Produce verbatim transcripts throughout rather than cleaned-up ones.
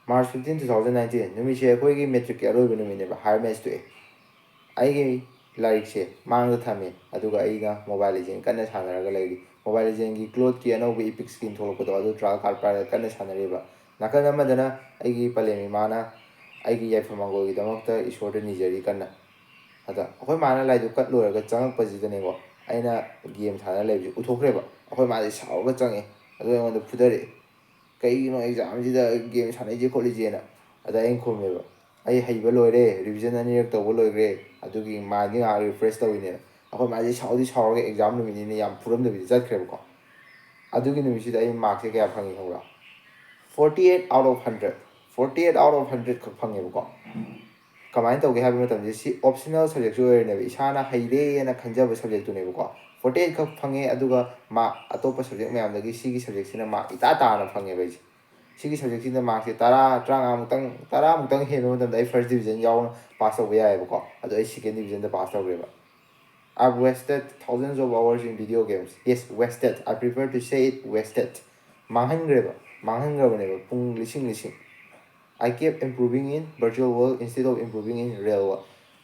March fifteen, two thousand nineteen ꯅꯨꯃꯤꯠꯁꯦ ꯑꯩꯈꯣꯏꯒꯤ matricꯀꯤ ꯑꯔꯣꯏꯕ ꯅꯨꯃꯤꯠꯅꯦꯕ, higher maths ꯇꯣꯛꯑꯦ꯫ ꯑꯩꯒꯤ ꯂꯥꯏꯔꯤꯛꯁꯦ ꯃꯥꯡꯗ ꯊꯝꯃꯦ, ꯑꯗꯨꯒ ꯑꯩꯅ Mobile Legend ꯀꯟꯅ ꯁꯥꯟꯅꯔꯒ ꯂꯩꯔꯤ꯫ Mobile Legendꯒꯤ ꯀ꯭ꯂꯣꯠꯀꯤ ꯑꯅꯧꯕ epic skin ꯊꯣꯛꯂꯛꯄꯗꯣ, ꯑꯗꯨ trial card ꯄꯥꯏꯔꯒ ꯀꯟꯅ ꯁꯥꯟꯅꯔꯤꯕ꯫ ꯅꯥꯀꯜ ꯑꯃꯗꯅ ꯑꯩꯒꯤ ꯄꯂꯦꯝ ꯏꯃꯥꯅ ꯑꯩꯒꯤ ꯌꯥꯏꯐ ꯃꯪꯒꯣꯜꯒꯤꯗꯃꯛꯇ ꯏꯁꯣꯔꯗ ꯅꯤꯖꯔꯤ ꯀꯟꯅ꯫ ꯑꯗ ꯑꯩꯈꯣꯏ ꯃꯥꯅ ꯂꯥꯏꯗꯨ ꯀꯠ ꯂꯣꯏꯔꯒ ꯆꯪꯉꯛꯄꯁꯤꯗꯅꯦꯀꯣ, ꯑꯩꯅ game ꯁꯥꯟꯅ ꯂꯩꯕꯁꯦ ꯎꯊꯣꯛꯈ꯭ꯔꯦꯕ꯫ ꯑꯩꯈꯣꯏ ꯃꯥꯁꯦ ꯁꯥꯎꯔꯒ ꯆꯪꯉꯛꯑꯦ, ꯑꯗꯨꯒ ꯑꯩꯉꯣꯟꯗ ꯐꯨꯊꯔꯛꯑꯦ꯫ "ꯀꯩꯒꯤꯅꯣ examꯁꯤꯗ game ꯁꯥꯟꯅꯩꯁꯦ ꯈꯣꯠꯂꯤꯁꯦꯅ?" ꯑꯗ ꯑꯩꯅ ꯈꯨꯝꯃꯦꯕ, "ꯑꯩ ꯍꯩꯕ ꯂꯣꯏꯔꯦ, revision ꯑꯅꯤꯔꯛ ꯇꯧꯕ ꯂꯣꯏꯈ꯭ꯔꯦ, ꯑꯗꯨꯒꯤ mindꯁꯦ ꯉꯥꯏꯍꯥꯛ refresh ꯇꯧꯔꯤꯅꯦꯅ꯫" ꯑꯩꯈꯣꯏ ꯃꯥꯁꯦ ꯁꯥꯎꯗꯤ ꯁꯥꯎꯔꯒ exam ꯅꯨꯃꯤꯠꯅꯤꯅ ꯌꯥꯝ ꯐꯨꯔꯝꯗꯕꯤꯗ ꯆꯠꯈ꯭ꯔꯦꯕꯀꯣ꯫ ꯑꯗꯨꯒꯤ ꯅꯨꯃꯤꯠꯁꯤꯗ ꯑꯩ markꯁꯦ ꯀꯌꯥ ꯐꯪꯉꯤ ꯈꯪꯕ꯭ꯔꯥ? Forty eight out of hundred꯫ Forty eight out of hundred ꯈꯛ ꯐꯪꯉꯦꯕꯀꯣ꯫ ꯀꯃꯥꯏꯅ ꯇꯧꯒꯦ ꯍꯥꯏꯕ ꯃꯇꯝꯁꯦ, ꯁꯤ optional subjectꯁꯨ ꯑꯣꯏꯔꯤꯅꯦꯕ, ꯏꯁꯥꯅ ꯍꯩꯔꯦꯅ ꯈꯟꯖꯕ subjectꯇꯨꯅꯦꯕꯀꯣ꯫ Forty eight ꯈꯛ ꯐꯪꯉꯦ, ꯑꯗꯨꯒ mark ꯑꯇꯣꯞꯄ subject ꯃꯌꯥꯝꯗꯒꯤ ꯁꯤꯒꯤ subjecꯁꯤꯅ mark ꯏꯇꯥ ꯇꯥꯅ ꯐꯪꯉꯦꯕ ꯑꯩꯁꯦ꯫ ꯁꯤꯒꯤ subjecꯁꯤꯅ markꯁꯦ ꯇꯔꯥ, ꯇꯔꯥꯃꯉꯥꯃꯨꯛꯇꯪ, ꯇꯔꯥꯃꯨꯛꯇꯪ ꯍꯦꯟꯕ ꯃꯇꯝꯗ ꯑꯩ first division ꯌꯥꯎꯅ pass ꯇꯧꯕ ꯌꯥꯏꯑꯕꯀꯣ꯫ ꯑꯗꯣ ꯑꯩ second divisionꯗ pass ꯇꯧꯈ꯭ꯔꯦꯕ꯫ "I've wasted thousands of hours in video games." Yes, wasted. I prefer to say it, wasted. ꯃꯥꯡꯍꯟꯈ꯭ꯔꯦꯕ, ꯃꯥꯡꯍꯟꯈ꯭ꯔꯕꯅꯦꯕ ꯄꯨꯡ ꯂꯤꯁꯤꯡ ꯂꯤꯁꯤꯡ꯫ "I kept improving in virtual world instead of improving in real world."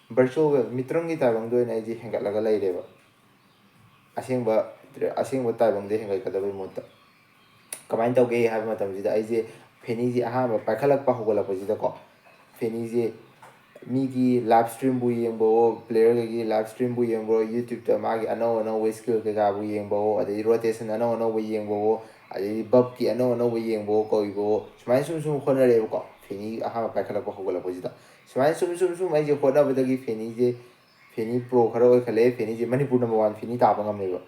Virtual world, ꯃꯤꯇ꯭ꯔꯪꯒꯤ ꯇꯥꯏꯕꯪꯗ ꯑꯣꯏꯅ ꯑꯩꯁꯦ ꯍꯦꯟꯒꯠꯂꯒ ꯂꯩꯔꯦꯕ, ꯑꯁꯦꯡꯕ, ꯑꯁꯦꯡꯕ ꯇꯥꯏꯕꯪꯗ ꯍꯦꯟꯒꯠꯀꯗꯕꯒꯤ ꯃꯍꯨꯠꯇ꯫ ꯀꯃꯥꯏꯅ ꯇꯧꯒꯦ ꯍꯥꯏꯕ ꯃꯇꯝꯁꯤꯗ, ꯑꯩꯁꯦ ꯐꯦꯅꯤꯁꯦ ꯑꯍꯥꯟꯕ ꯄꯥꯏꯈꯠꯂꯛꯄ ꯍꯧꯒꯠꯂꯛꯄꯁꯤꯗꯀꯣ, ꯐꯦꯅꯤꯁꯦ ꯃꯤꯒꯤ live streamꯕꯨ ꯌꯦꯡꯕꯋꯣ, playerꯈꯩꯒꯤ live streamꯕꯨ ꯌꯦꯡꯕꯋꯣ, YouTubeꯇ ꯃꯥꯒꯤ ꯑꯅꯧ ꯑꯅꯧꯕ skill ꯀꯩꯀꯥꯕꯨ ꯌꯦꯡꯕꯋꯣ, ꯑꯗꯩ rotation ꯑꯅꯧ ꯑꯅꯧꯕ ꯌꯦꯡꯕꯋꯣ, ꯑꯗꯩꯗꯤ buffꯀꯤ ꯑꯅꯧ ꯑꯅꯧꯕ ꯌꯦꯡꯕꯋꯣ, ꯀꯧꯏꯕꯋꯣ, ꯁꯨꯃꯥꯏꯅ ꯁꯨꯝ ꯁꯨꯝ ꯍꯣꯠꯅꯔꯛꯑꯦꯕꯀꯣ, ꯐꯦꯅꯤ ꯑꯍꯥꯟꯕ ꯄꯥꯏꯈꯠꯂꯛꯄ ꯍꯧꯒꯠꯂꯛꯄꯁꯤꯗ꯫ ꯁꯨꯃꯥꯏꯅ ꯁꯨꯝ ꯁꯨꯝ ꯁꯨꯝ ꯑꯩꯁꯦ ꯍꯣꯠꯅꯕꯗꯒꯤ ꯐꯦꯅꯤꯁꯦ, ꯐꯦꯅꯤ pro ꯈꯔ ꯑꯣꯏꯈꯠꯂꯛꯑꯦ, ꯐꯦꯅꯤꯁꯦ ꯃꯅꯤꯄꯨꯔ number one ꯐꯦꯅꯤ ꯇꯥꯕ ꯉꯝꯃꯦꯕ꯫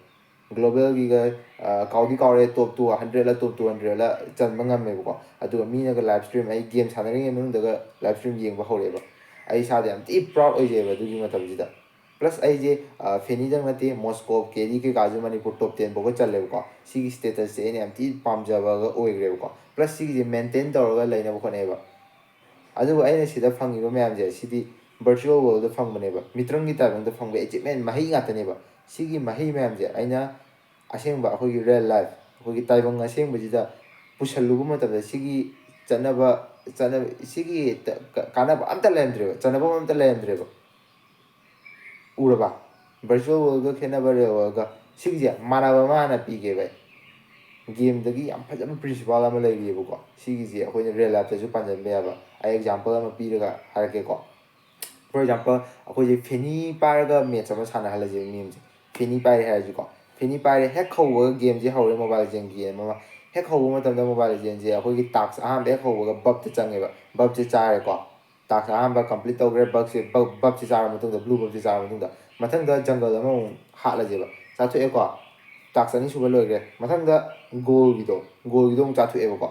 Globalꯒꯤꯒ, ꯑ, ꯀꯥꯎꯗꯤ ꯀꯥꯎꯔꯦ, top two hundredꯂ top two hundredꯂ ꯆꯟꯕ ꯉꯝꯃꯦꯕꯀꯣ꯫ ꯑꯗꯨꯒ ꯃꯤꯅꯒ live stream, ꯑꯩ game ꯁꯥꯟꯅꯔꯤꯉꯩ ꯃꯅꯨꯡꯗꯒ live stream ꯌꯦꯡꯕ ꯍꯧꯔꯛꯑꯦꯕ꯫ ꯑꯩ ꯏꯁꯥꯗ ꯌꯥꯝ ꯊꯤ proud ꯑꯣꯏꯖꯩꯑꯕ ꯑꯗꯨꯒꯤ ꯃꯇꯝꯁꯤꯗ꯫ Plus ꯑꯩꯁꯦ, ꯑ, ꯐꯦꯅꯤꯗꯪ ꯅꯠꯇꯦ, ꯃꯣꯁꯀꯣꯞ, ꯀꯦꯔꯤ ꯀꯩꯀꯥꯁꯨ ꯃꯅꯤꯄꯨꯔ top ten ꯐꯥꯎꯕ ꯆꯜꯂꯦꯕꯀꯣ꯫ ꯁꯤꯒꯤ statusꯁꯦ ꯑꯩꯅ ꯌꯥꯝ ꯊꯤ ꯄꯥꯝꯖꯕꯒ ꯑꯣꯏꯈ꯭ꯔꯦꯕꯀꯣ꯫ Plus ꯁꯤꯒꯤꯁꯦ maintain ꯇꯧꯔꯒ ꯂꯩꯅꯕ ꯍꯣꯠꯅꯩꯑꯕ꯫ ꯑꯗꯨꯕꯨ ꯑꯩꯅ ꯁꯤꯗ ꯐꯪꯉꯤꯕ ꯃꯌꯥꯝꯁꯦ, ꯁꯤꯗꯤ virtual worldꯗ ꯐꯪꯕꯅꯦꯕ, ꯃꯤꯇ꯭ꯔꯪꯒꯤ ꯇꯥꯏꯕꯪꯗ ꯐꯪꯕ achievement ꯃꯍꯩ ꯉꯥꯛꯇꯅꯦꯕ꯫ ꯁꯤꯒꯤ ꯃꯍꯩ ꯃꯌꯥꯝꯁꯦ ꯑꯩꯅ ꯑꯁꯦꯡꯕ ꯑꯩꯈꯣꯏꯒꯤ real life, ꯑꯩꯈꯣꯏꯒꯤ ꯇꯥꯏꯕꯪ ꯑꯁꯦꯡꯕꯁꯤꯗ ꯄꯨꯁꯜꯂꯨꯕ ꯃꯇꯝꯗ, ꯁꯤꯒꯤ ꯆꯠꯅꯕ ꯆꯠꯅꯕ, ꯁꯤꯒꯤ ꯀꯥꯟꯅꯕ ꯑꯝꯇ ꯂꯩꯔꯝꯗ꯭ꯔꯦꯕ, ꯆꯟꯅꯐꯝ ꯑꯝꯇ ꯂꯩꯔꯝꯗ꯭ꯔꯦꯕ꯫ ꯎꯔꯕ? Virtual worldꯒ ꯈꯦꯠꯅꯕ real worldꯒ꯫ ꯁꯤꯒꯤꯁꯦ ꯃꯥꯟꯅꯕ ꯑꯃ ꯍꯥꯟꯅ ꯄꯤꯒꯦ ꯚꯥꯏ꯫ Gameꯗꯒꯤ ꯌꯥꯝ ꯐꯖꯕ principle ꯑꯃ ꯂꯩꯔꯤꯑꯕꯀꯣ꯫ ꯁꯤꯒꯤꯁꯦ ꯑꯩꯈꯣꯏꯅ real lifeꯇꯁꯨ ꯄꯥꯟꯁꯤꯟꯕ ꯌꯥꯕ꯫ ꯑꯩ example ꯑꯃ ꯄꯤꯔꯒ ꯍꯥꯏꯔꯛꯀꯦꯀꯣ꯫ For example, ꯑꯩꯈꯣꯏꯁꯦ ꯐꯦꯅꯤ ꯄꯥꯏꯔꯒ match ꯑꯃ ꯁꯥꯟꯅꯍꯜꯂꯁꯦꯕ ꯃꯤ ꯑꯃꯁꯦ꯫ ꯐꯦꯅꯤ ꯄꯥꯏꯔꯦ ꯍꯥꯏꯔꯁꯤꯀꯣ꯫ ꯐꯦꯅꯤ ꯄꯥꯏꯔꯦ, ꯍꯦꯛ ꯍꯧꯕꯒ gameꯁꯦ ꯍꯧꯔꯦ, Mobile Legendsꯒꯤ game ꯑꯃ꯫ ꯍꯦꯛ ꯍꯧꯕ ꯃꯇꯝꯗ Mobile Legendsꯁꯦ ꯑꯩꯈꯣꯏꯒꯤ task ꯑꯍꯥꯟꯕ ꯍꯦꯛ ꯍꯧꯕꯒ buffꯁꯦ ꯆꯪꯉꯦꯕ꯫ Buffꯁꯦ ꯆꯥꯔꯦꯀꯣ꯫ Task ꯑꯍꯥꯟꯕ complete ꯇꯧꯈ꯭ꯔꯦ, buffꯁꯦ, buff, buffꯁꯦ ꯆꯥꯔ ꯃꯇꯨꯡꯗ, blue buffꯁꯦ ꯆꯥꯔ ꯃꯇꯨꯡꯗ, ꯃꯊꯪꯗ jungle ꯑꯃꯃꯨꯛ ꯍꯥꯠꯂꯁꯦꯕ꯫ ꯆꯥꯊꯣꯛꯑꯦꯀꯣ꯫ Task ꯑꯅꯤꯁꯨꯕ ꯂꯣꯏꯈ꯭ꯔꯦ꯫ ꯃꯊꯪꯗ goalꯒꯤꯗꯣ, goalꯒꯤꯗꯣ ꯑꯃꯨꯛ ꯆꯥꯊꯣꯛꯑꯦꯕꯀꯣ꯫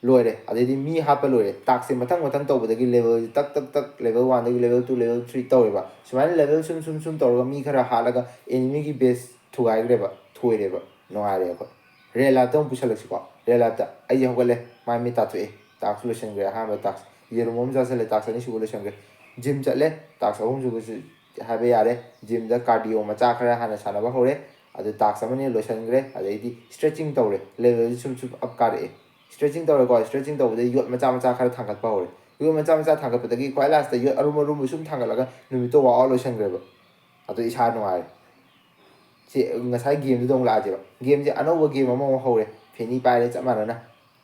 ꯂꯣꯏꯔꯦ꯫ ꯑꯗꯩꯗꯤ ꯃꯤ ꯍꯥꯞꯄ ꯂꯣꯏꯔꯦ꯫ Taskꯁꯦ ꯃꯊꯪ ꯃꯊꯪ ꯇꯧꯕꯗꯒꯤ levelꯁꯦ ꯇꯛ ꯇꯛ ꯇꯛ, level oneꯗꯒꯤ level two, level three ꯇꯧꯔꯦꯕ꯫ ꯁꯨꯃꯥꯏꯅ level ꯁꯨꯝ ꯁꯨꯝ ꯁꯨꯝ ꯇꯧꯔꯒ ꯃꯤ ꯈꯔ ꯍꯥꯠꯂꯒ enemyꯒꯤ base ꯊꯨꯒꯥꯏꯈ꯭ꯔꯦꯕ, ꯊꯣꯏꯔꯦꯕ꯫ ꯅꯨꯡꯉꯥꯏꯔꯦ ꯑꯩꯈꯣꯏ꯫ Real lifeꯇ ꯑꯃꯨꯛ ꯄꯨꯁꯜꯂꯛꯁꯤꯀꯣ꯫ Real lifeꯇ ꯑꯩꯁꯦ ꯍꯧꯒꯠꯂꯦ, ꯃꯥꯏ ꯃꯤꯠ ꯇꯥꯊꯣꯛꯑꯦ, task ꯂꯣꯏꯁꯤꯟꯈ꯭ꯔꯦ꯫ ꯑꯍꯥꯟꯕ task ꯌꯦꯔꯨꯝ ꯑꯃ ꯆꯥꯁꯤꯜꯂꯦ, task ꯑꯅꯤꯁꯨꯕ ꯂꯣꯏꯁꯤꯟꯈ꯭ꯔꯦ꯫ Gym ꯆꯠꯂꯦ, task ꯑꯍꯨꯝꯁꯨꯕꯁꯨ ꯍꯥꯏꯕ ꯌꯥꯔꯦ꯫ Gymꯗ cardio ꯃꯆꯥ ꯈꯔ ꯍꯥꯟꯅ ꯁꯥꯟꯅꯕ ꯍꯧꯔꯦ꯫ ꯑꯗꯨ task ꯑꯃꯅꯤ ꯂꯣꯏꯁꯤꯟꯈ꯭ꯔꯦ꯫ ꯑꯗꯩꯗꯤ stretching ꯇꯧꯔꯦ, levelꯁꯦ ꯁꯨꯝ ꯁꯨꯝ up ꯀꯥꯔꯛꯑꯦ꯫ Stretching ꯇꯧꯔꯦꯀꯣ꯫ Stretching ꯇꯧꯕꯗꯒꯤ ꯌꯣꯠ ꯃꯆꯥ ꯃꯆꯥ ꯈꯔ ꯊꯥꯡꯒꯠꯄ ꯍꯧꯔꯦ꯫ ꯌꯣꯠ ꯃꯆꯥ ꯃꯆꯥ ꯊꯥꯡꯒꯠꯄꯗꯒꯤ ꯈ꯭ꯋꯥꯏ lastꯇ ꯌꯣꯠ ꯑꯔꯨꯝ ꯑꯔꯨꯝꯕ ꯁꯨꯝ ꯊꯥꯡꯒꯠꯂꯒ ꯅꯨꯃꯤꯠꯇꯣ workout ꯂꯣꯏꯁꯤꯟꯈ꯭ꯔꯦꯕ꯫ ꯑꯗꯨ ꯏꯁꯥ ꯅꯨꯡꯉꯥꯏꯔꯦ꯫ ꯁꯤ ꯉꯁꯥꯏ gameꯗꯨꯗ ꯑꯃꯨꯛ ꯂꯥꯛꯑꯁꯦꯕ꯫ Gameꯁꯦ ꯑꯅꯧꯕ game ꯑꯃꯃꯨꯛ ꯍꯧꯔꯦ, ꯐꯦꯅꯤ ꯄꯥꯏꯔꯦ ꯆꯞ ꯃꯥꯟꯅꯅ꯫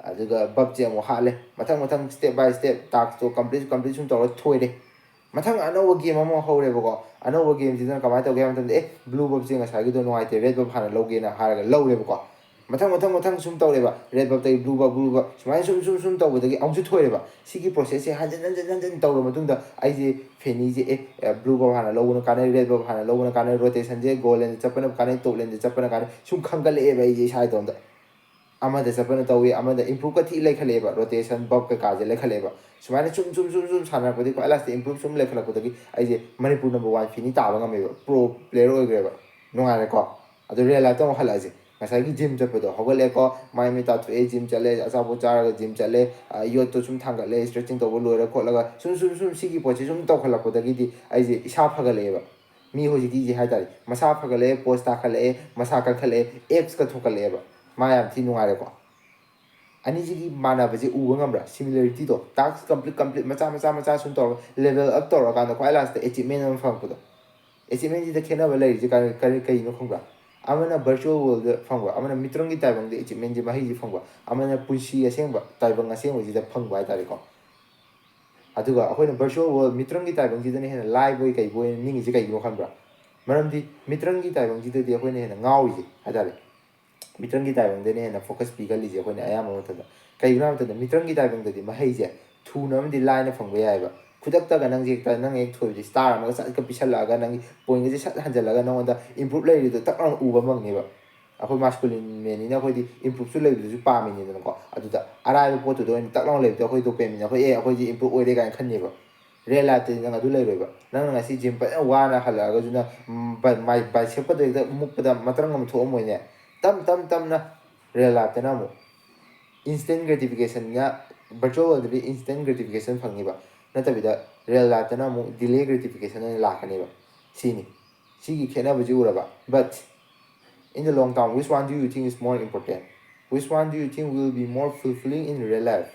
ꯑꯗꯨꯒ buffꯁꯦ ꯑꯃꯨꯛ ꯍꯥꯠꯂꯦ꯫ ꯃꯊꯪ ꯃꯊꯪ step by step taskꯇꯣ complete complete ꯁꯨꯝ ꯇꯧꯔ ꯊꯣꯏꯔꯦ꯫ ꯃꯊꯪ ꯑꯅꯧꯕ game ꯑꯃ ꯍꯧꯔꯦꯕꯀꯣ꯫ ꯑꯅꯧꯕ gameꯁꯤꯗꯅ ꯀꯃꯥꯏꯅ ꯇꯧꯒꯦ ꯍꯥꯏꯕ ꯃꯇꯝꯗ, "ꯑꯦ, blue buffꯁꯦ ꯉꯁꯥꯏꯒꯤꯗꯣ ꯅꯨꯡꯉꯥꯏꯇꯦ, red buff ꯍꯥꯟꯅ ꯂꯧꯒꯦꯅ" ꯍꯥꯏꯔꯒ ꯂꯧꯔꯦꯕꯀꯣ꯫ ꯃꯊꯪ ꯃꯊꯪ ꯃꯊꯪ ꯁꯨꯝ ꯇꯧꯔꯦꯕ, red buffꯇꯒꯤ blue buff, blue buff, ꯁꯨꯃꯥꯏꯅ ꯁꯨꯝ ꯁꯨꯝ ꯁꯨꯝ ꯇꯧꯕꯗꯒꯤ ꯑꯃꯨꯛꯁꯨ ꯊꯣꯏꯔꯦꯕ꯫ ꯁꯤꯒꯤ processꯁꯦ ꯍꯟꯖꯤꯟ ꯍꯟꯖꯤꯟ ꯍꯟꯖꯤꯟ ꯇꯧꯔ ꯃꯇꯨꯡꯗ ꯑꯩꯁꯦ ꯐꯦꯅꯤꯁꯦ, "ꯑꯦ, blue buff ꯍꯥꯟꯅ ꯂꯧꯕꯅ ꯀꯥꯟꯅꯩ, red buff ꯍꯥꯟꯅ ꯂꯧꯕꯅ ꯀꯥꯟꯅꯩ, rotationꯁꯦ goal laneꯗ ꯆꯠꯄꯅ ꯀꯥꯟꯅꯩ, top laneꯗ ꯆꯠꯄꯅ ꯀꯥꯟꯅꯩ", ꯁꯨꯝ ꯈꯪꯒꯠꯂꯛꯑꯦꯕ ꯑꯩꯁꯦ ꯏꯁꯥ ꯏꯇꯣꯝꯇ꯫ ꯑꯃꯗ ꯆꯠꯄꯅ ꯇꯧꯏ, ꯑꯃꯗ improve ꯀꯊꯤ ꯂꯩꯈꯠꯂꯛꯑꯦꯕ, rotation, buff ꯀꯩꯀꯥꯁꯦ ꯂꯩꯈꯠꯂꯛꯑꯦꯕ꯫ ꯁꯨꯃꯥꯏꯅ ꯁꯨꯝ ꯁꯨꯝ ꯁꯨꯝ ꯁꯨꯝ ꯁꯥꯟꯅꯔꯛꯄꯗꯒꯤ ꯈ꯭ꯋꯥꯏ lastꯇ improve ꯁꯨꯝ ꯂꯩꯈꯠꯂꯛꯄꯗꯒꯤ ꯑꯩꯁꯦ ꯃꯅꯤꯄꯨꯔ number one ꯐꯦꯅꯤ ꯇꯥꯕ ꯉꯝꯃꯦꯕ, pro player ꯑꯣꯏꯈ꯭ꯔꯦꯕ꯫ ꯅꯨꯡꯉꯥꯏꯔꯦꯀꯣ? ꯑꯗꯨ real lifeꯇ ꯑꯃꯨꯛ ꯍꯜꯂꯛꯑꯁꯦ꯫ ꯉꯁꯥꯏꯒꯤ gym ꯆꯠꯄꯗꯣ ꯍꯧꯒꯠꯂꯦꯀꯣ, ꯃꯥꯏ ꯃꯤꯠ ꯇꯥꯊꯣꯛꯑꯦ, gym ꯆꯠꯂꯦ, ꯑꯆꯥꯄꯣꯠ ꯆꯥꯔꯒ gym ꯆꯠꯂꯦ, ꯑ, ꯌꯣꯠꯇꯣ ꯁꯨꯝ ꯊꯥꯡꯒꯠꯂꯦ, stretching ꯇꯧꯕ ꯂꯣꯏꯔ ꯈꯣꯠꯂꯒ ꯁꯨꯝ ꯁꯨꯝ ꯁꯨꯝ ꯁꯤꯒꯤ ꯄꯣꯠꯁꯦ ꯁꯨꯝ ꯇꯧꯈꯠꯂꯛꯄꯗꯒꯤꯗꯤ ꯑꯩꯁꯦ ꯏꯁꯥ ꯐꯒꯠꯂꯛꯑꯦꯕ꯫ ꯃꯤ ꯍꯧꯖꯤꯛꯇꯤ ꯍꯥꯏ ꯇꯥꯔꯦ, ꯃꯁꯥ ꯐꯒꯠꯂꯛꯑꯦ, pose ꯇꯥꯈꯠꯂꯛꯑꯦ, ꯃꯁꯥ ꯀꯟꯈꯠꯂꯛꯑꯦ, absꯀ ꯊꯣꯛꯀꯠꯂꯛꯑꯦꯕ꯫ ꯃꯥ ꯌꯥꯝ ꯊꯤ ꯅꯨꯡꯉꯥꯏꯔꯦꯀꯣ꯫ ꯑꯅꯤꯁꯤꯒꯤ ꯃꯥꯟꯅꯕꯁꯦ ꯎꯕ ꯉꯝꯕ꯭ꯔꯥ? ꯁꯤꯃꯤꯂꯔꯤꯇꯤꯗꯣ, ꯇꯥꯛꯁ ꯀꯝꯄ꯭ꯂꯤꯠ ꯀꯝꯄ꯭ꯂꯤꯠ ꯃꯆꯥ ꯃꯆꯥ ꯃꯆꯥ ꯁꯨꯝ ꯇꯧꯔꯒ ꯂꯦꯚꯦꯜ ꯑꯞ ꯇꯧꯔꯀꯥꯟꯗ ꯈ꯭ꯋꯥꯏ ꯂꯥꯁꯇ ꯑꯦꯆꯤꯞꯃꯦꯟ ꯑꯃ ꯐꯪꯉꯛꯄꯗꯣ꯫ ꯑꯦꯆꯤꯞꯃꯦꯟꯁꯤꯗ ꯈꯦꯠꯅꯕ ꯂꯩꯔꯤꯁꯦ ꯀꯔꯤ ꯀꯔꯤ ꯀꯩꯅꯣ ꯈꯪꯕ꯭ꯔꯥ? ꯑꯃꯅ ꯚꯔꯆꯨꯋꯦꯜ ꯋꯥꯔꯜꯗ ꯐꯪꯕ, ꯑꯃꯅ ꯃꯤꯇ꯭ꯔꯪꯒꯤ ꯇꯥꯏꯕꯪꯗ ꯑꯦꯆꯤꯞꯃꯦꯟꯁꯦ, ꯃꯍꯩꯁꯦ ꯐꯪꯕ, ꯑꯃꯅ ꯄꯨꯟꯁꯤ ꯑꯁꯦꯡꯕ ꯇꯥꯏꯕꯪ ꯑꯁꯦꯡꯕꯁꯤꯗ ꯐꯪꯕ ꯍꯥꯏꯇꯥꯔꯦꯀꯣ꯫ ꯑꯗꯨꯒ ꯑꯩꯈꯣꯏꯅ ꯚꯔꯆꯨꯋꯦꯜ ꯋꯥꯔꯜ ꯃꯤꯇ꯭ꯔꯪꯒꯤ ꯇꯥꯏꯕꯪꯁꯤꯗꯅ ꯍꯦꯟꯅ ꯂꯥꯏꯕꯣꯏ ꯀꯩꯕꯣꯏ ꯅꯤꯡꯉꯤꯁꯦ ꯀꯩꯒꯤꯅꯣ ꯈꯪꯕ꯭ꯔꯥ? ꯃꯔꯝꯗꯤ ꯃꯤꯇ꯭ꯔꯪꯒꯤ ꯇꯥꯏꯕꯪꯁꯤꯗꯗꯤ ꯑꯩꯈꯣꯏꯅ ꯍꯦꯟꯅ ꯉꯥꯎꯔꯤꯁꯦ ꯍꯥꯏꯇꯥꯔꯦ꯫ ꯃꯤꯇ꯭ꯔꯪꯒꯤ ꯇꯥꯏꯕꯪꯗꯅ ꯍꯦꯟꯅ ꯐꯣꯀꯁ ꯄꯤꯒꯜꯂꯤꯁꯦ ꯑꯩꯈꯣꯏꯅ ꯑꯌꯥꯝꯕ ꯃꯇꯝꯗ꯫ ꯀꯩꯒꯤꯅꯣ ꯍꯥꯏꯕ ꯃꯇꯝꯗ ꯃꯤꯇ꯭ꯔꯪꯒꯤ ꯇꯥꯏꯕꯪꯗꯗꯤ ꯃꯍꯩꯁꯦ ꯊꯨꯅ ꯑꯃꯗꯤ ꯂꯥꯏꯅ ꯐꯪꯕ ꯌꯥꯏꯑꯕ꯫ ꯈꯨꯗꯛꯇꯒ ꯅꯪꯁꯦ ꯍꯦꯛꯇ, ꯅꯪ ꯍꯦꯛ ꯊꯣꯏꯕꯁꯦ ꯁ꯭ꯇꯥꯔ ꯑꯃꯒ ꯁꯠꯀ ꯄꯤꯁꯜꯂꯛꯑꯒ ꯅꯪꯒꯤ ꯄꯣꯏꯟꯒꯁꯦ ꯁꯠ ꯍꯟꯖꯜꯂꯒ ꯅꯉꯣꯟꯗ ꯏꯝꯄ꯭ꯔꯨꯞ ꯂꯩꯔꯤꯗꯣ ꯇꯛ ꯂꯥꯎꯅ ꯎꯕ ꯐꯪꯅꯦꯕ꯫ ꯑꯩꯈꯣꯏ ꯃꯥꯁꯀꯨꯂꯤꯟ ꯃꯦꯟꯅꯤꯅ ꯑꯩꯈꯣꯏꯗꯤ ꯏꯝꯄ꯭ꯔꯨꯞꯁꯨ ꯂꯩꯕꯗꯨꯁꯨ ꯄꯥꯝꯃꯤꯅꯤꯗꯅꯀꯣ꯫ ꯑꯗꯨꯗ ꯑꯔꯥꯏꯕ ꯄꯣꯠꯇꯨꯗ ꯑꯣꯏꯅ ꯇꯛ ꯂꯥꯎꯅ ꯂꯩꯕꯗꯣ ꯑꯩꯈꯣꯏ ꯗꯣꯄꯦꯃꯤꯟ, ꯑꯩꯈꯣꯏ "ꯑꯦ, ꯑꯩꯈꯣꯏꯁꯦ ꯏꯝꯄ꯭ꯔꯨꯞ ꯑꯣꯏꯔꯦ" ꯀꯥꯏꯅ ꯈꯟꯅꯦꯕ꯫ ꯔꯤꯌꯦꯜ ꯂꯥꯏꯐꯇꯗꯤ ꯅꯪ ꯑꯗꯨ ꯂꯩꯔꯣꯏꯕ꯫ ꯅꯪꯅ ꯉꯁꯤ ꯖꯤꯝ ꯐꯖꯅ ꯋꯥꯅ ꯍꯜꯂꯛꯑꯒꯁꯨ ꯅꯪ, ꯎꯝ, ꯕ-, ꯃꯥꯏ ꯕꯥꯏꯁꯦꯞꯀꯗꯣ ꯍꯦꯛꯇ ꯃꯨꯛꯄꯗ ꯃꯇ꯭ꯔꯪ ꯑꯃ ꯊꯣꯛꯑꯝꯃꯣꯏꯅꯦ꯫ ꯇꯞ ꯇꯞ ꯇꯞꯅ ꯔꯤꯌꯦꯜ ꯂꯥꯏꯐꯇꯅ ꯑꯃꯨꯛ ꯏꯟꯁꯇꯦꯟ ꯒ꯭ꯔꯦꯇꯤꯐꯤꯀꯦꯁꯟꯅ, ꯚꯔꯆꯨꯋꯦꯜ ꯋꯥꯔꯜꯗꯗꯤ ꯏꯟꯁꯇꯦꯟ ꯒ꯭ꯔꯦꯇꯤꯐꯤꯀꯦꯁꯟ ꯐꯪꯅꯤꯕ, ꯅꯠꯇꯕꯤꯗ ꯔꯤꯌꯦꯜ ꯂꯥꯏꯐꯇꯅ ꯑꯃꯨꯛ ꯗꯤꯂꯦ ꯒ꯭ꯔꯦꯇꯤꯐꯤꯀꯦꯁꯟ ꯑꯣꯏꯅ ꯂꯥꯛꯀꯅꯦꯕ꯫ ꯁꯤꯅꯤ꯫ ꯁꯤꯒꯤ ꯈꯦꯠꯅꯕꯁꯤ ꯎꯔꯕ? But in the long term, which one do you think is more important? Which one do you think will be more fulfilling in real life?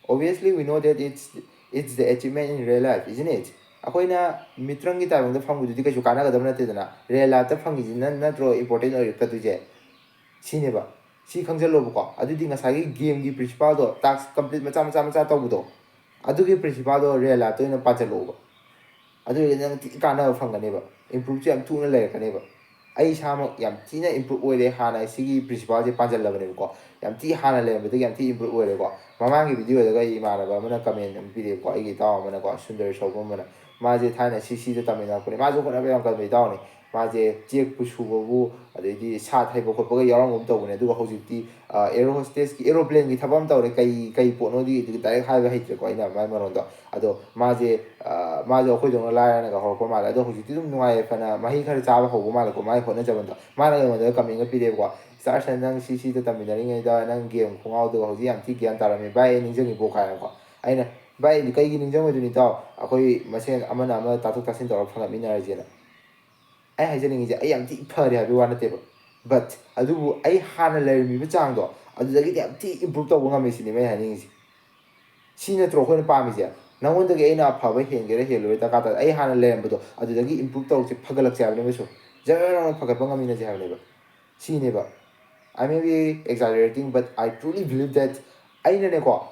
Obviously, we know that it's, it's the achievement in real life, isn't it? ꯑꯩꯈꯣꯏꯅ ꯃꯤꯇ꯭ꯔꯪꯒꯤ ꯇꯥꯏꯕꯪꯗ ꯐꯪꯕꯗꯨꯗꯤ ꯀꯩꯁꯨ ꯀꯥꯟꯅꯒꯗꯕ ꯅꯠꯇꯦꯗꯅ, real ꯂꯥꯏꯐꯇ ꯐꯪꯉꯤꯁꯤꯅ ꯅꯠꯇ꯭ꯔꯣ important ꯑꯣꯏꯔꯛꯀꯗꯣꯏꯁꯦ? ꯁꯤꯅꯦꯕ꯫ ꯁꯤ ꯈꯪꯖꯜꯂꯣꯕꯀꯣ꯫ ꯑꯗꯨꯗꯤ ꯉꯁꯥꯏꯒꯤ ꯒꯦꯝꯒꯤ ꯄ꯭ꯔꯤꯟꯁꯤꯄꯥꯜꯗꯣ, ꯇꯥꯛꯁ ꯀꯝꯄ꯭ꯂꯤꯠ ꯃꯆꯥ ꯃꯆꯥ ꯃꯆꯥ ꯇꯧꯕꯗꯣ, ꯑꯗꯨꯒꯤ ꯄ꯭ꯔꯤꯟꯁꯤꯄꯥꯜꯗꯣ ꯔꯤꯌꯦꯜ ꯂꯥꯏꯐꯇ ꯑꯣꯏꯅ ꯄꯥꯟꯁꯤꯜꯂꯛꯑꯣꯕ꯫ ꯑꯗꯨ ꯑꯣꯏꯔꯒꯗꯤ ꯅꯪ ꯊꯤ ꯀꯥꯟꯅꯕ ꯐꯪꯒꯅꯦꯕ, ꯏꯝꯄ꯭ꯔꯨꯞꯁꯨ ꯌꯥꯝ ꯊꯨꯅ ꯂꯩꯔꯛꯀꯅꯦꯕ꯫ ꯑꯩ ꯏꯁꯥꯃꯛ ꯌꯥꯝ ꯊꯤꯅ ꯏꯝꯄ꯭ꯔꯨꯞ ꯑꯣꯏꯔꯦ, ꯍꯥꯟꯅ ꯁꯤꯒꯤ ꯄ꯭ꯔꯤꯟꯁꯤꯄꯥꯜꯁꯦ ꯄꯥꯟꯁꯤꯜꯂꯕꯅꯦꯕꯀꯣ꯫ ꯌꯥꯝ ꯊꯤ ꯍꯥꯟꯅ ꯂꯩꯔꯝꯕꯗꯒꯤ ꯌꯥꯝ ꯊꯤ ꯏꯝꯄ꯭ꯔꯨꯞ ꯑꯣꯏꯔꯦꯀꯣ꯫ ꯃꯃꯥꯡꯒꯤ ꯚꯤꯗꯤꯑꯣꯗꯒ ꯑꯩ ꯏꯃꯥꯟꯅꯕ ꯑꯃꯅ ꯀꯃꯦꯟ ꯑꯃ ꯄꯤꯔꯛꯑꯦꯕꯀꯣ, ꯑꯩꯒꯤ ꯏꯇꯥꯎ ꯑꯃꯅꯀꯣ, ꯁꯨꯟꯗꯔ ꯁꯧꯕꯝ ꯑꯃꯅ꯫ ꯃꯥꯁꯦ ꯊꯥꯏꯅ ꯁꯤ ꯁꯤꯗ ꯇꯝꯃꯤꯟꯅꯔꯛꯄꯅꯦ꯫ ꯃꯥꯁꯨ ꯍꯣꯠꯅꯕ ꯌꯥꯝ ꯀꯟꯕ ꯏꯇꯥꯎꯅꯤ꯫ ꯃꯥꯁꯦ ꯆꯦꯛꯄꯨ ꯁꯨꯕꯕꯨ, ꯑꯗꯩꯗꯤ ꯁꯥꯠ ꯍꯩꯕ ꯈꯣꯠꯄꯒ ꯌꯥꯎꯔꯝꯒꯨꯝ ꯇꯧꯕꯅꯦ꯫ ꯑꯗꯨꯒ ꯍꯧꯖꯤꯛꯇꯤ, ꯑ, ꯑꯦꯔꯣ ꯍꯣꯁꯇꯦꯁꯀꯤ, ꯑꯦꯔꯣꯄ꯭ꯂꯦꯟꯒꯤ ꯊꯕꯛ ꯑꯃ ꯇꯧꯔꯦ꯫ ꯀꯩ, ꯀꯩ ꯄꯣꯠꯅꯣꯗꯤ ꯑꯗꯨꯗꯤ ꯗꯥꯏꯔꯦꯛ ꯍꯥꯏꯕ ꯍꯩꯇ꯭ꯔꯦꯀꯣ ꯑꯩꯅ ꯃꯥꯏ ꯃꯔꯣꯟꯗꯣ꯫ ꯑꯗꯣ ꯃꯥꯁꯦ, ꯑ, ꯃꯥꯁꯦ ꯑꯩꯈꯣꯏꯗꯧꯅ ꯂꯥꯏꯔꯅꯒ ꯍꯧꯔꯛꯄ ꯃꯥꯜꯂꯦ꯫ ꯑꯗꯣ ꯍꯧꯖꯤꯛꯇꯤ ꯑꯗꯨꯝ ꯅꯨꯡꯉꯥꯏ ꯌꯥꯏꯐꯅ ꯃꯍꯩ ꯈꯔ ꯆꯥꯕ ꯍꯧꯕ ꯃꯥꯜꯂꯦꯀꯣ, ꯃꯥꯏ ꯍꯣꯠꯅꯖꯃꯟꯗꯣ꯫ ꯃꯥꯅ ꯑꯩꯉꯣꯟꯗ ꯀꯃꯦꯟꯒ ꯄꯤꯔꯛꯑꯦꯕꯀꯣ, "ꯁꯥꯔ, ꯁꯥꯔ, ꯅꯪ ꯁꯤ ꯁꯤꯗ ꯇꯝꯃꯤꯟꯅꯔꯤꯉꯩꯗ ꯅꯪ ꯒꯦꯝ ꯈꯣꯡꯒꯥꯎꯗꯣ ꯍꯧꯖꯤꯛ ꯌꯥꯝ ꯊꯤ ꯒ꯭ꯌꯥꯟ ꯇꯥꯔꯝꯃꯦ ꯚꯥꯏ, ꯑꯩ ꯅꯤꯡꯁꯤꯡꯉꯤꯕꯣ?" ꯀꯥꯏꯅꯀꯣ꯫ ꯑꯩꯅ, "ꯚꯥꯏ, ꯑꯩꯗꯤ ꯀꯩꯒꯤ ꯅꯤꯡꯁꯤꯡꯉꯣꯏꯗꯣꯏꯅꯣ ꯏꯇꯥꯎ? ꯑꯩꯈꯣꯏ ꯃꯁꯦꯟ ꯑꯃꯅ ꯑꯃ ꯇꯥꯊꯣꯛ ꯇꯥꯁꯤꯟ ꯇꯧꯔꯒ ꯐꯪꯒꯠꯃꯤꯟꯅꯔꯁꯦꯅ"꯫ ꯑꯩ ꯍꯥꯏꯖꯅꯤꯡꯉꯤꯁꯦ, ꯑꯩ ꯌꯥꯝ ꯊꯤ ꯐꯔꯦ ꯍꯥꯏꯕꯒꯤ ꯋꯥ ꯅꯠꯇꯦꯕ, but ꯑꯗꯨꯕꯨ ꯑꯩ ꯍꯥꯟꯅ ꯂꯩꯔꯝꯃꯤꯕ ꯆꯥꯡꯗꯣ, ꯑꯗꯨꯗꯒꯤꯗꯤ ꯌꯥꯝ ꯊꯤ ꯏꯝꯄ꯭ꯔꯨꯞ ꯇꯧꯕ ꯉꯝꯃꯦ ꯁꯤꯅꯦꯕ ꯑꯩꯅ ꯍꯥꯏꯅꯤꯡꯉꯤꯁꯦ꯫ ꯁꯤ ꯅꯠꯇ꯭ꯔꯣ ꯑꯩꯈꯣꯏꯅ ꯄꯥꯝꯃꯤꯁꯦ? ꯅꯪꯉꯣꯟꯗꯒꯤ ꯑꯩꯅ ꯑꯐꯕ ꯍꯦꯟꯒꯦꯔꯥ ꯍꯦꯜꯂꯣꯏꯔꯥ ꯗꯔꯀꯥꯔ ꯇꯥꯗꯦ꯫ ꯑꯩ ꯍꯥꯟꯅ ꯂꯩꯔꯝꯕꯗꯣ ꯑꯗꯨꯗꯒꯤ ꯏꯝꯄ꯭ꯔꯨꯞ ꯇꯧꯔꯛꯁꯦ, ꯐꯒꯠꯂꯛꯁꯦ ꯍꯥꯏꯕꯅꯦꯕ꯫ ꯁꯨꯝ ꯖꯔ ꯂꯥꯎꯅ ꯐꯒꯠꯄ ꯉꯝꯃꯤꯟꯅꯁꯦ ꯍꯥꯏꯕꯅꯦꯕ꯫ ꯁꯤꯅꯦꯕ꯫ I may be exaggerating, but I truly believe that ꯑꯩꯅꯅꯦꯀꯣ,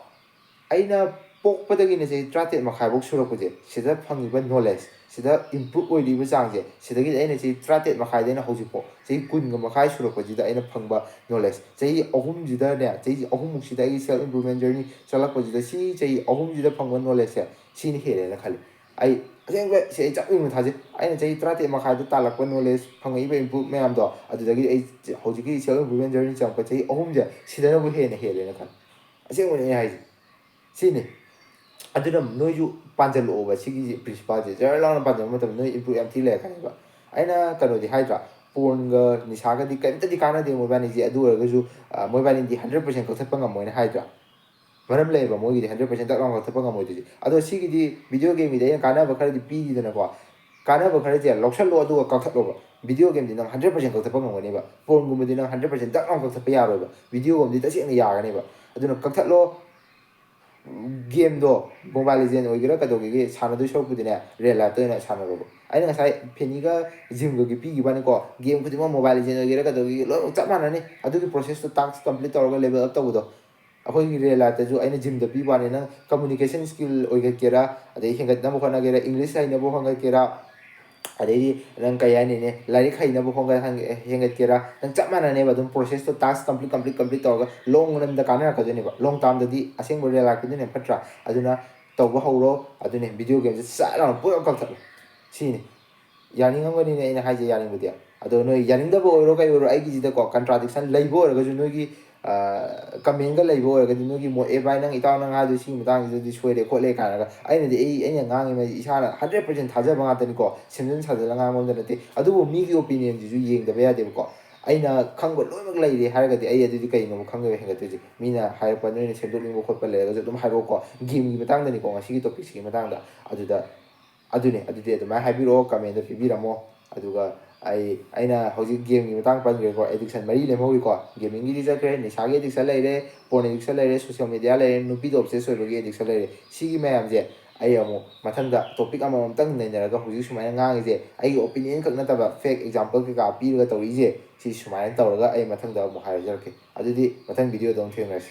ꯑꯩꯅ ꯄꯣꯛꯄꯗꯒꯤꯅ ꯆꯍꯤ ꯇꯔꯥꯇꯔꯦꯠ ꯃꯈꯥꯏꯐꯧ ꯁꯨꯔꯛꯄꯁꯦ, ꯁꯤꯗ ꯐꯪꯉꯤꯕ ꯅꯣꯂꯦꯖ, ꯁꯤꯗ ꯏꯝꯄ꯭ꯔꯨꯞ ꯑꯣꯏꯔꯤꯕ ꯆꯥꯡꯁꯦ, ꯁꯤꯗꯒꯤ ꯑꯩꯅ ꯆꯍꯤ ꯇꯔꯥꯇꯔꯦꯠ ꯃꯈꯥꯏꯗꯩꯅ ꯍꯧꯖꯤꯛꯐꯥꯎ ꯆꯍꯤ ꯀꯨꯟꯒ ꯃꯈꯥꯏ ꯁꯨꯔꯛꯄꯁꯤꯗ ꯑꯩꯅ ꯐꯪꯕ ꯅꯣꯂꯦꯖ, ꯆꯍꯤ ꯑꯍꯨꯝꯁꯤꯗꯅꯦ, ꯆꯍꯤ ꯑꯍꯨꯝꯃꯨꯛꯁꯤꯗ ꯑꯩꯒꯤ ꯁꯦꯜꯐ ꯏꯝꯄ꯭ꯔꯨꯞꯃꯦꯟ ꯖꯔꯅꯤ ꯆꯠꯂꯛꯄꯁꯤꯗ, ꯁꯤ ꯆꯍꯤ ꯑꯍꯨꯝꯁꯤꯗ ꯐꯪꯕ ꯅꯣꯂꯦꯖꯁꯦ ꯁꯤꯅ ꯍꯦꯜꯂꯦꯅ ꯈꯜꯂꯤ꯫ ꯑꯩ ꯑꯁꯦꯡꯕ ꯁꯤ ꯑꯩ ꯆꯞ ꯌꯨꯡꯅ ꯊꯥꯖꯩ꯫ ꯑꯩꯅ ꯆꯍꯤ ꯇꯔꯥꯇꯔꯦꯠ ꯃꯈꯥꯏꯗ ꯇꯥꯜꯂꯛꯄ ꯅꯣꯂꯦꯖ, ꯐꯪꯉꯛꯏꯕ ꯏꯝꯄ꯭ꯔꯨꯞ ꯃꯌꯥꯝꯗꯣ, ꯑꯗꯨꯗꯒꯤ ꯑꯩ ꯍꯧꯖꯤꯛꯀꯤ ꯁꯦꯜꯐ ꯏꯝꯄ꯭ꯔꯨꯞꯃꯦꯟ ꯖꯔꯅꯤ ꯆꯪꯉꯛꯄ ꯆꯍꯤ ꯑꯍꯨꯝꯁꯦ, ꯁꯤꯗꯅꯕꯨ ꯍꯦꯟꯅ ꯍꯦꯜꯂꯦꯅ ꯈꯜꯂꯤ꯫ ꯑꯁꯦꯡꯕꯅꯦ ꯑꯩ ꯍꯥꯏꯁꯦ꯫ ꯁꯤꯅꯤ꯫ ꯑꯗꯨꯅ ꯅꯣꯏꯁꯨ ꯄꯥꯟꯁꯤꯜꯂꯛꯑꯣꯕ ꯁꯤꯒꯤ ꯄ꯭ꯔꯤꯟꯁꯤꯄꯥꯜꯁꯦ꯫ ꯖꯔ ꯂꯥꯎꯅ ꯄꯥꯟꯁꯤꯟꯕ ꯃꯇꯝꯗ ꯅꯣꯏ ꯏꯝꯄ꯭ꯔꯨꯞ ꯌꯥꯝ ꯊꯤ ꯂꯩꯔꯛꯀꯅꯦꯕ꯫ ꯑꯩꯅ ꯀꯩꯅꯣꯗꯤ ꯍꯥꯏꯗ꯭ꯔꯥ, ꯄꯣꯔꯟꯒ ꯅꯤꯁꯥꯒꯗꯤ ꯀꯔꯤꯝꯇꯗꯤ ꯀꯥꯟꯅꯗꯦ ꯃꯣꯏꯕꯥꯅꯤꯁꯦ꯫ ꯑꯗꯨ ꯑꯣꯏꯔꯒꯁꯨ, ꯑ, ꯃꯣꯏꯕꯥꯅꯤꯗꯤ ꯍꯟꯗ꯭ꯔꯦꯠ ꯄꯥꯔꯁꯦꯟ ꯀꯛꯊꯠꯄ ꯉꯝꯃꯣꯏꯅ ꯍꯥꯏꯗ꯭ꯔꯥ꯫ ꯃꯔꯝ ꯂꯩꯌꯦꯕ ꯃꯣꯏꯒꯤꯗꯤ ꯍꯟꯗ꯭ꯔꯦꯠ ꯄꯥꯔꯁꯦꯟ ꯗꯛ ꯂꯥꯎꯅ ꯀꯛꯊꯠꯄ ꯉꯝꯃꯣꯏꯗꯣꯏꯁꯦ꯫ ꯑꯗꯣ ꯁꯤꯒꯤꯗꯤ ꯚꯤꯗꯤꯑꯣ ꯒꯦꯝꯒꯤꯗꯤ ꯑꯩꯅ ꯀꯥꯟꯅꯕ ꯈꯔꯗꯤ ꯄꯤꯔꯤꯗꯅꯀꯣ꯫ ꯀꯥꯟꯅꯕ ꯈꯔꯁꯦ ꯂꯧꯁꯜꯂꯣ ꯑꯗꯨꯒ ꯀꯛꯊꯠꯂꯣꯕ꯫ ꯚꯤꯗꯤꯑꯣ ꯒꯦꯝꯗꯤ ꯅꯪ ꯍꯟꯗ꯭ꯔꯦꯠ ꯄꯥꯔꯁꯦꯟ ꯀꯛꯊꯠꯄ ꯉꯝꯒꯅꯦꯕ꯫ ꯄꯣꯔꯟꯒꯨꯝꯕꯗꯤ ꯅꯪ ꯍꯟꯗ꯭ꯔꯦꯠ ꯄꯥꯔꯁꯦꯟ ꯗꯛ ꯂꯥꯎꯅ ꯀꯛꯊꯠꯄ ꯌꯥꯔꯣꯏꯕ꯫ ꯚꯤꯗꯤꯑꯣ ꯒꯦꯝꯗꯤ ꯇꯁꯦꯡꯅ ꯌꯥꯒꯅꯦꯕ꯫ ꯑꯗꯨꯅ ꯀꯛꯊꯠꯂꯣ꯫ ꯒꯦꯝꯗꯣ ꯃꯣꯕꯥꯏꯜ ꯂꯤꯖꯦꯟ ꯑꯣꯏꯒꯦꯔꯥ ꯀꯩꯗꯧꯒꯦꯒꯦ ꯁꯥꯟꯅꯗꯣꯏ ꯁꯔꯨꯛꯄꯨꯗꯤꯅꯦ, ꯔꯤꯌꯦꯜ ꯂꯥꯏꯐꯇ ꯑꯣꯏꯅ ꯁꯥꯟꯅꯔꯣꯕ꯫ ꯑꯩꯅ ꯉꯁꯥꯏ ꯐꯦꯅꯤꯒ ꯖꯤꯝꯒꯒꯤ ꯄꯤꯈꯤꯕꯅꯤꯀꯣ, ꯒꯦꯝ ꯈꯨꯗꯤꯡꯃꯛ ꯃꯣꯕꯥꯏꯜ ꯂꯤꯖꯦꯟ ꯑꯣꯏꯒꯦꯔꯥ ꯀꯩꯗꯧꯒꯦꯒꯦ ꯂꯣꯏꯅꯃꯛ ꯆꯞ ꯃꯥꯟꯅꯅꯤ꯫ ꯑꯗꯨꯒꯤ ꯄ꯭ꯔꯣꯁꯦꯁꯇꯣ, ꯇꯥꯛꯁ ꯀꯝꯄ꯭ꯂꯤꯠ ꯇꯧꯔꯒ ꯂꯦꯕꯦꯜ ꯑꯞ ꯇꯧꯕꯗꯣ꯫ ꯑꯩꯈꯣꯏꯒꯤ ꯔꯤꯌꯦꯜ ꯂꯥꯏꯐꯇꯁꯨ ꯑꯩꯅ ꯖꯤꯝꯗ ꯄꯤꯕ ꯋꯥꯅꯤ, ꯅꯪ ꯀꯝꯃꯨꯅꯤꯀꯦꯁꯟ ꯁ꯭ꯀꯤꯜ ꯑꯣꯏꯒꯠꯀꯦꯔꯥ, ꯑꯗꯩ ꯍꯦꯟꯒꯠꯅꯕ ꯍꯣꯠꯅꯒꯦꯔꯥ, ꯏꯪꯂꯤꯁ ꯍꯩꯅꯕ ꯍꯣꯠꯅꯒꯦꯔꯥ, ꯑꯗꯩꯗꯤ ꯅꯪ ꯀꯩ ꯍꯥꯏꯅꯤꯅꯦ, ꯂꯥꯏꯔꯤꯛ ꯍꯩꯅꯕ ꯍꯣꯠꯅ-, ꯍꯦꯟꯒꯠꯀꯦꯔꯥ, ꯅꯪ ꯆꯞ ꯃꯥꯟꯅꯅꯦꯕ꯫ ꯑꯗꯨꯝ ꯄ꯭ꯔꯣꯁꯦꯁꯇꯣ, ꯇꯥꯛꯁ ꯀꯝꯄ꯭ꯂꯤꯠ, ꯀꯝꯄ꯭ꯂꯤꯠ, ꯀꯝꯄ꯭ꯂꯤꯠ ꯇꯧꯔꯒ ꯂꯣꯡ ꯔꯟꯗ ꯀꯥꯟꯅꯔꯛꯀꯗꯣꯏꯅꯦꯕ꯫ ꯂꯣꯡ ꯇꯥꯝꯗꯗꯤ ꯑꯁꯦꯡꯕ ꯔꯤꯌꯦꯜ ꯂꯥꯏꯐꯀꯤꯗꯨꯅ ꯍꯦꯟꯅ ꯐꯠꯇ꯭ꯔꯥ? ꯑꯗꯨꯅ ꯇꯧꯕ ꯍꯧꯔꯣ꯫ ꯑꯗꯨꯅꯦ, ꯚꯤꯗꯤꯑꯣ ꯒꯦꯝꯁꯦ ꯁꯠ ꯂꯥꯎꯅ ꯄꯨꯂꯞ ꯀꯛꯊꯠꯂꯣ꯫ ꯁꯤꯅꯤ꯫ ꯌꯥꯅꯤꯡꯉꯝꯒꯅꯤꯅꯦ ꯑꯩꯅ ꯍꯥꯏꯁꯦ ꯌꯥꯅꯤꯡꯕꯗꯤ꯫ ꯑꯗꯣ ꯅꯣꯏ ꯌꯥꯅꯤꯡꯗꯕ ꯑꯣꯏꯔꯣ ꯀꯩ ꯑꯣꯏꯔꯣ, ꯑꯩꯒꯤꯁꯤꯗꯀꯣ ꯀꯟꯇ꯭ꯔꯥꯗꯤꯛꯁꯟ ꯂꯩꯕ ꯑꯣꯏꯔꯒꯁꯨ, ꯅꯣꯏꯒꯤ, ꯑ, ꯀꯃꯦꯟꯒ ꯂꯩꯕ ꯑꯣꯏꯔꯒꯗꯤ, ꯅꯣꯏꯒꯤ ꯃꯣꯠ, "ꯑꯦ ꯚꯥꯏ, ꯅꯪ, ꯏꯇꯥꯎ, ꯅꯪ ꯍꯥꯏꯗꯣ ꯁꯤꯒꯤ ꯃꯇꯥꯡꯁꯤꯗꯗꯤ ꯁꯣꯏꯔꯦ ꯈꯣꯠꯂꯦ" ꯀꯥꯏꯅꯒ꯫ ꯑꯩꯅꯗꯤ, ꯑꯩ, ꯑꯩꯅ ꯉꯥꯡꯉꯤ ꯃꯩꯁꯦ ꯏꯁꯥꯅ ꯍꯟꯗ꯭ꯔꯦꯠ ꯄꯥꯔꯁꯦꯟ ꯊꯥꯖꯕ ꯉꯥꯛꯇꯅꯤꯀꯣ, ꯁꯦꯝꯖꯤꯟ ꯁꯥꯖꯤꯜꯂ ꯉꯥꯡꯕ ꯑꯝꯇ ꯅꯠꯇꯦ꯫ ꯑꯗꯨꯕꯨ ꯃꯤꯒꯤ ꯑꯣꯄꯤꯅꯤꯌꯟꯁꯤꯁꯨ ꯌꯦꯡꯗꯕ ꯌꯥꯗꯦꯕꯀꯣ꯫ ꯑꯩꯅ ꯈꯪꯕ ꯂꯣꯏꯅꯃꯛ ꯂꯩꯔꯦ ꯍꯥꯏꯔꯒꯗꯤ, ꯑꯩ ꯑꯗꯨꯗꯤ ꯀꯩꯅꯣꯕ ꯈꯪꯗꯕ ꯍꯦꯟꯒꯠꯇꯣꯏꯁꯦ? ꯃꯤꯅ ꯍꯥꯏꯔꯛꯄ, ꯅꯣꯏꯅ ꯁꯦꯝꯗꯣꯛꯅꯤꯡꯕ ꯈꯣꯠꯄ ꯂꯩꯔꯒꯁꯨ ꯑꯗꯨꯝ ꯍꯥꯏꯔꯛꯑꯣꯀꯣ꯫ ꯒꯦꯝꯒꯤ ꯃꯇꯥꯡꯗꯅꯤꯀꯣ, ꯉꯁꯤꯒꯤ ꯇꯣꯄꯤꯛꯁꯤꯒꯤ ꯃꯇꯥꯡꯗ꯫ ꯑꯗꯨꯗ, ꯑꯗꯨꯅꯦ, ꯑꯗꯨꯗꯤ ꯑꯗꯨꯃꯥꯏꯅ ꯍꯥꯏꯕꯤꯔꯛꯑꯣ, ꯀꯃꯦꯟꯗ ꯄꯤꯕꯤꯔꯝꯃꯣ꯫ ꯑꯗꯨꯒ ꯑꯩ ꯑꯩꯅ ꯍꯧꯖꯤꯛ ꯒꯦꯝꯒꯤ ꯃꯇꯥꯡ ꯄꯟꯈ꯭ꯔꯦꯀꯣ, ꯑꯦꯗꯤꯛꯁꯟ ꯃꯔꯤ ꯂꯦꯝꯍꯧꯔꯤꯀꯣ꯫ ꯒꯦꯃꯤꯡꯒꯤꯗꯤ ꯆꯠꯈ꯭ꯔꯦ, ꯅꯤꯁꯥꯒꯤ ꯑꯦꯗꯤꯛꯁꯟ ꯂꯩꯔꯦ, ꯄꯣꯔꯟ ꯑꯦꯗꯤꯛꯁꯟ ꯂꯩꯔꯦ, ꯁꯣꯁꯤꯌꯦꯜ ꯃꯦꯗꯤꯌꯥ ꯂꯩꯔꯦ, ꯅꯨꯄꯤꯗ ꯑꯣꯕꯁꯦꯁ ꯑꯣꯏꯕꯒꯤ ꯑꯦꯗꯤꯛꯁꯟ ꯂꯩꯔꯦ꯫ ꯁꯤꯒꯤ ꯃꯌꯥꯝꯁꯦ ꯑꯩ ꯑꯃꯨꯛ ꯃꯊꯪꯗ ꯇꯣꯄꯤꯛ ꯑꯃꯃꯝꯇꯪ ꯅꯩꯅꯔꯒ, ꯍꯧꯖꯤꯛ ꯁꯨꯃꯥꯏꯅ ꯉꯥꯡꯉꯤꯁꯦ ꯑꯩꯒꯤ ꯑꯣꯄꯤꯅꯤꯌꯟ ꯈꯛ ꯅꯠꯇꯕ, ꯐꯦꯛ ꯑꯦꯛꯖꯥꯝꯄꯜ ꯀꯩꯀꯥ ꯄꯤꯔꯒ ꯇꯧꯔꯛꯏꯁꯦ, ꯁꯤ ꯁꯨꯃꯥꯏꯅ ꯇꯧꯔꯒ ꯑꯩ ꯃꯊꯪꯗ ꯑꯃꯨꯛ ꯍꯥꯏꯖꯔꯛꯀꯦ꯫ ꯑꯗꯨꯗꯤ ꯃꯊꯪ ꯚꯤꯗꯤꯑꯣꯗ ꯑꯃꯨꯛ ꯊꯦꯡꯅꯔꯁꯤ꯫